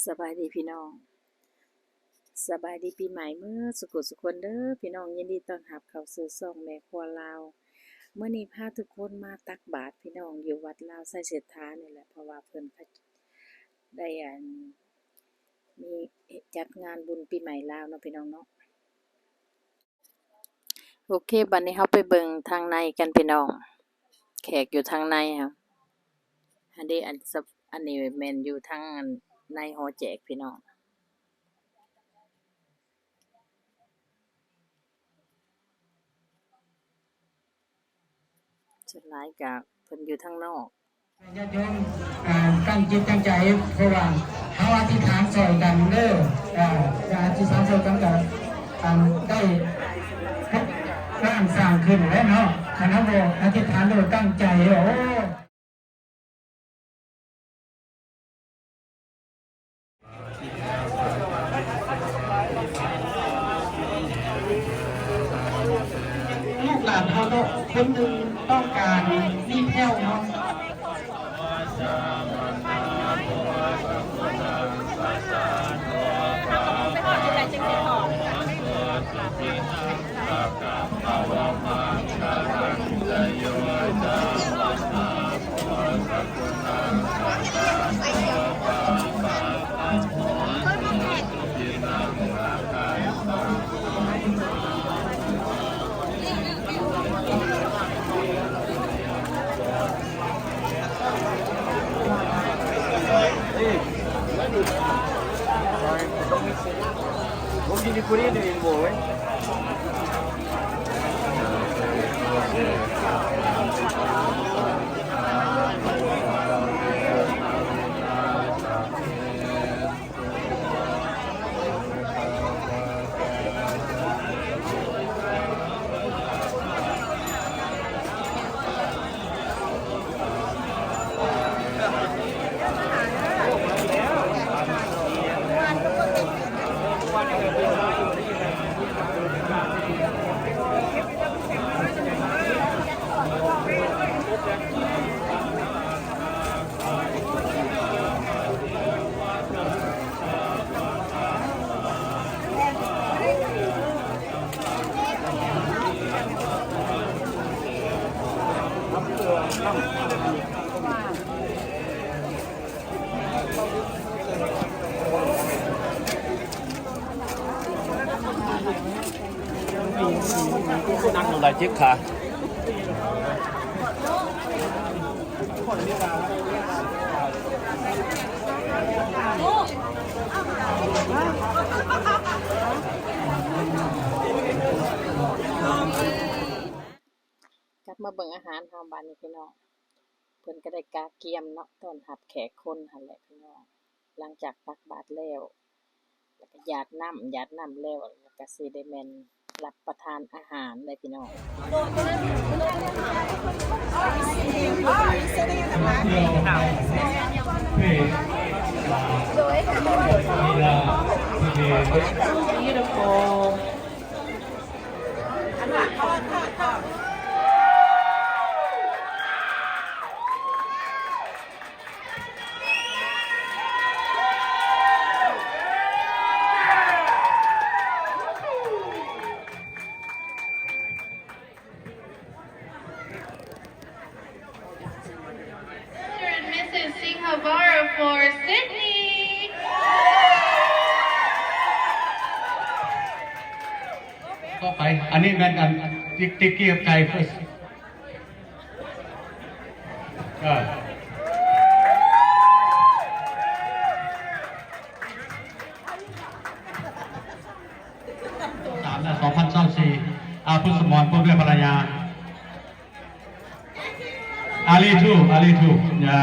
ສະບາຍດີພີ່ນ້ອງ ສະບາຍດີປີໃໝ່ເໝິດສຸກຜູ້ສຸກຄົນເດີ້ພີ່ນ້ອງ. ຍິນດີຕ້ອນຮັບເຂົ້າສູ່ຊ່ອງແມ່ຄົວລາວ. ມື້ນີ້ພາທຸກຄົນມາຕັກບາດພີ່ນ້ອງ ຢູ່ວັດລາວໄຊເສດຖານີ້ແຫຼະ ເພາະວ່າເພິ່ນໄດ້ ອັນ ມີ ຈັດງານບຸນປີໃໝ່ລາວເນາະພີ່ນ້ອງເນາະ. ໂອເຄ ບັດນີ້ເຮົາໄປເບິ່ງທາງໃນກັນພີ່ນ້ອງ ແຂກຢູ່ທາງໃນຫັ້ນ ອັນເດ ອັນ ອັນນີ້ແມ່ນຢູ່ທາງ ອັນ ໃນຫໍແຈກພີ່ນ້ອງ. ສ່ວນຫຼາຍກະເພິ່ນຢູ່ທາງນອກ. ຍາດໂຍມ ອ່າ ຕັ້ງຈິດຕັ້ງໃຈ ເພາະວ່າເຮົາອະທິຖານຊ່ອຍກັນເດີ້ ອ່າ ອະທິຖານຊ່ອຍກັນກະ ອ່າ ໄດ້ສ້າງຂຶ້ນແລ້ວເນາະ. ຄັນເຮົາບໍ່ອະທິຖານ ຫຼືວ່າຕັ້ງໃຈ ໂອ້ ລູກຫຼານເຮົາເນາະ ຄົນໜຶ່ງຕ້ອງການມີແພ້ວເນາະ. ນັ່ງຢູ່ຫຼາຍເຈັບຂາ. ກັບມາເບິ່ງອາຫານເຮົາບາດນີ້ພີ່ນ້ອງ. ເພິ່ນກໍໄດ້ກະກຽມເນາະ ຕ້ອນຮັບແຂກຄົນຫັ້ນແຫຼະພີ່ນ້ອງ. ຫຼັງຈາກຕັກບາດແລ້ວ ແລ້ວກໍຢາດນ້ຳ ຢາດນ້ຳແລ້ວ ແລ້ວກໍຊິໄດ້ແມ່ນຮັບປະທານອາຫານເດ້ພີ່ນ້ອງ. Mister and Missus Singhavara for Sydney. ຕໍ່ໄປ ອັນນີ້ແມ່ນອັນ ຕິກ ຕິກກີ້ກັບໄກ່ ເຟີສ ເອີ ສາມນະ ສອງພັນຊາວສີ່ ອາ ພຸດສະໝອນ ພົມດ້ວຍພັນລະຍາ ອາລີທູ ອາລີທູ ຍາ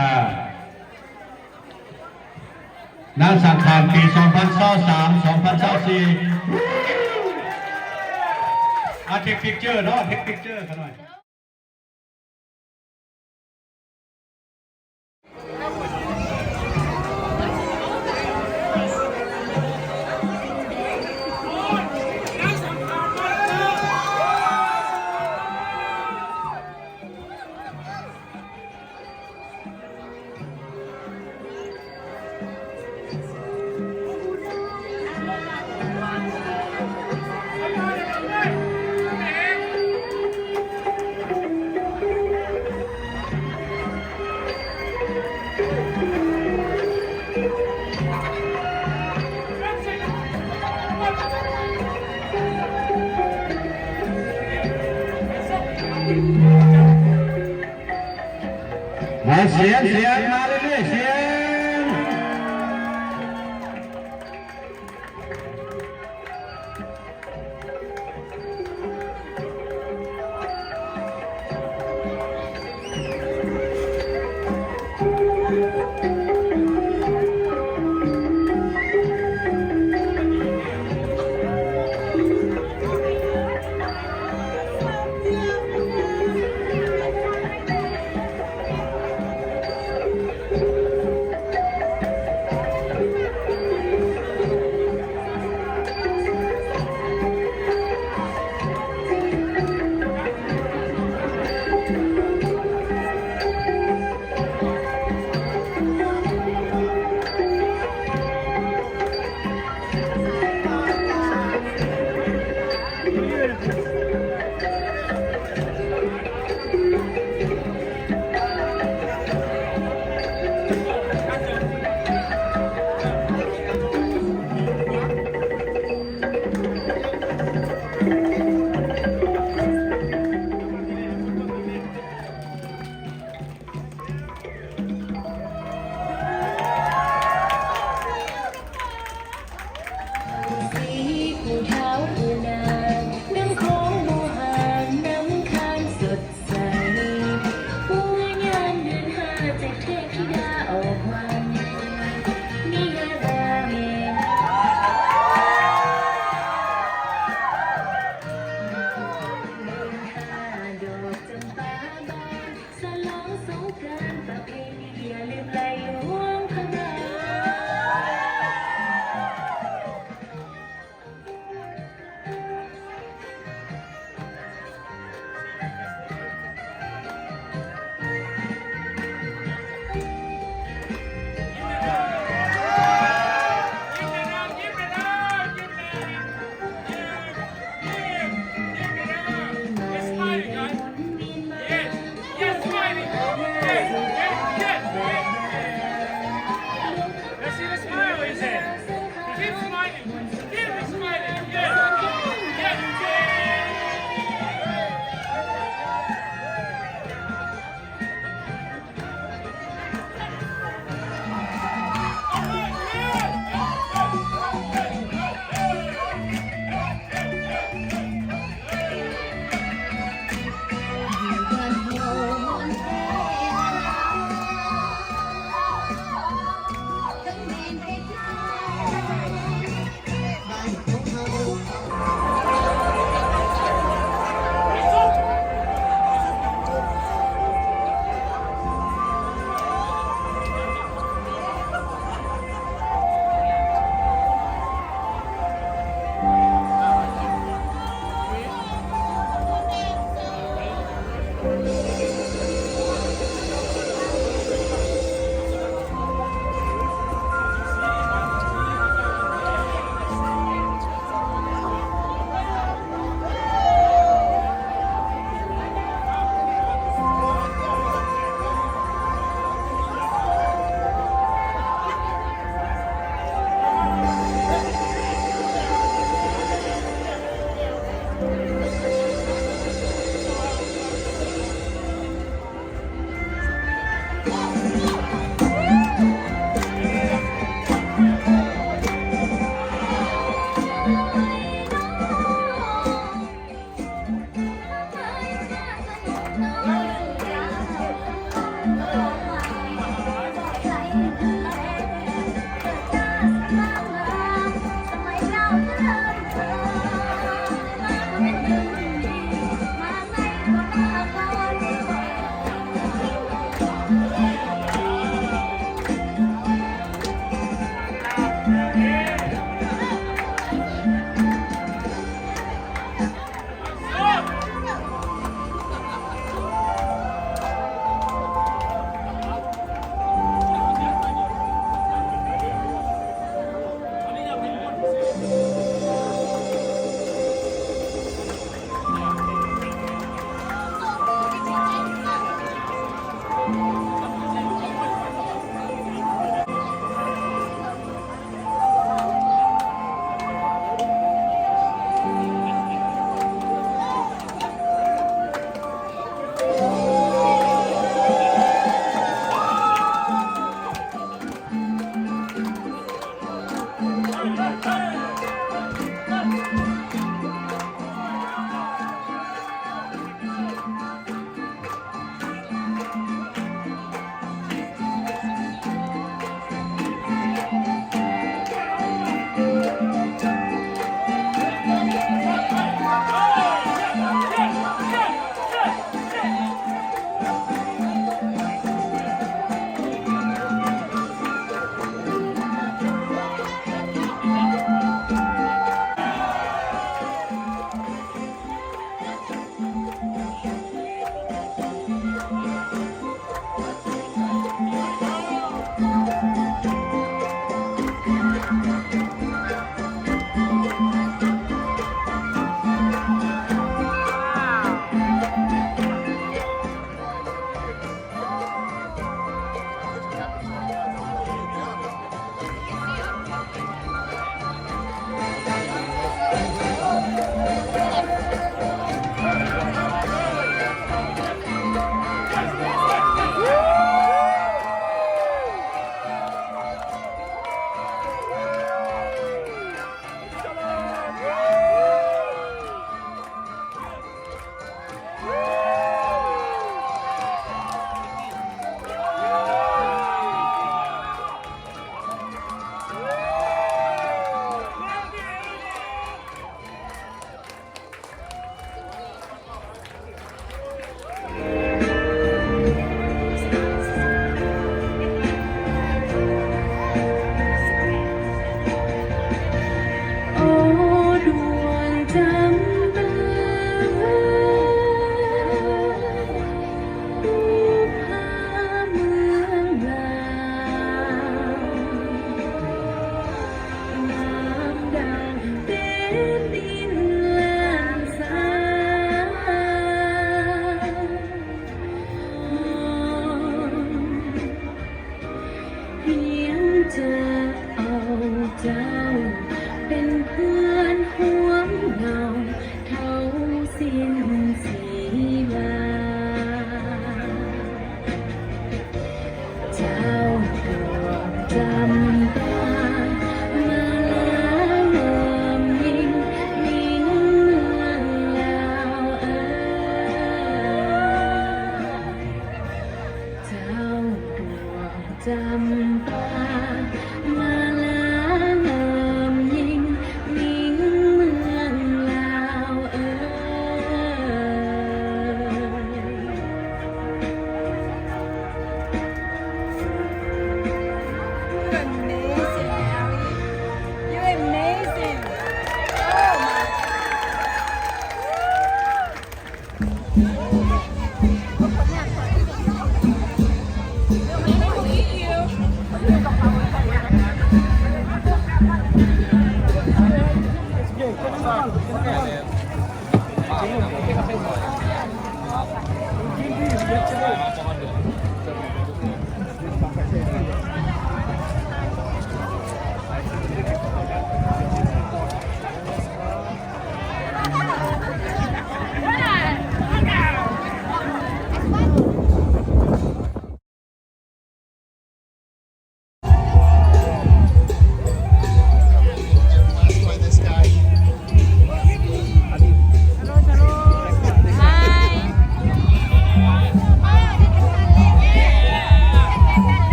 ນາງສັງຂານ ປີສອງພັນຊາວສາມ ສອງພັນຊາວສີ່ ອາ ເທັກພິກເຈີເນາະ ເທັກພິກເຈີຂ້ານ້ອຍ. ສຽງ ສຽງ ມາເລື້ອຍໆ ສຽງ.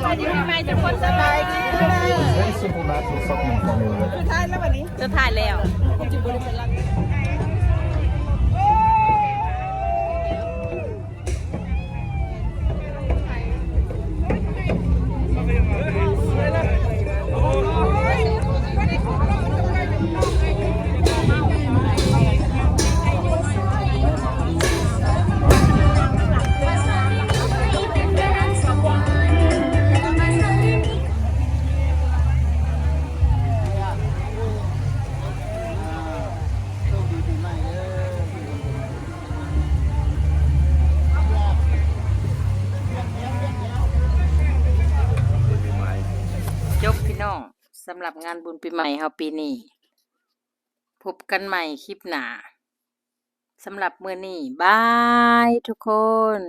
สวัสดีปีใหม่ทุกคน สบายดี Very simple natural supplement formula. สุดท้ายแล้วบัดนี้ สุดท้ายแล้ว ຈົບພີ່ນ້ອງ ສຳລັບງານບຸນປີໃໝ່ເຮົາປີນີ້. ພົບກັນໃໝ່ຄລິບໜ້າ. ສຳລັບມື້ນີ້ ບາຍທຸກຄົນ.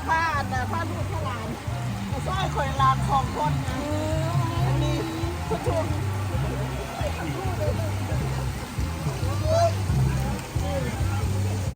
ພາອັນນ່າ ພາລູກພາຫຼານ ມາຊ່ອຍຂ້ອຍຫຼານສອງຄົນນະ. ອັນນີ້ເພິ່ນ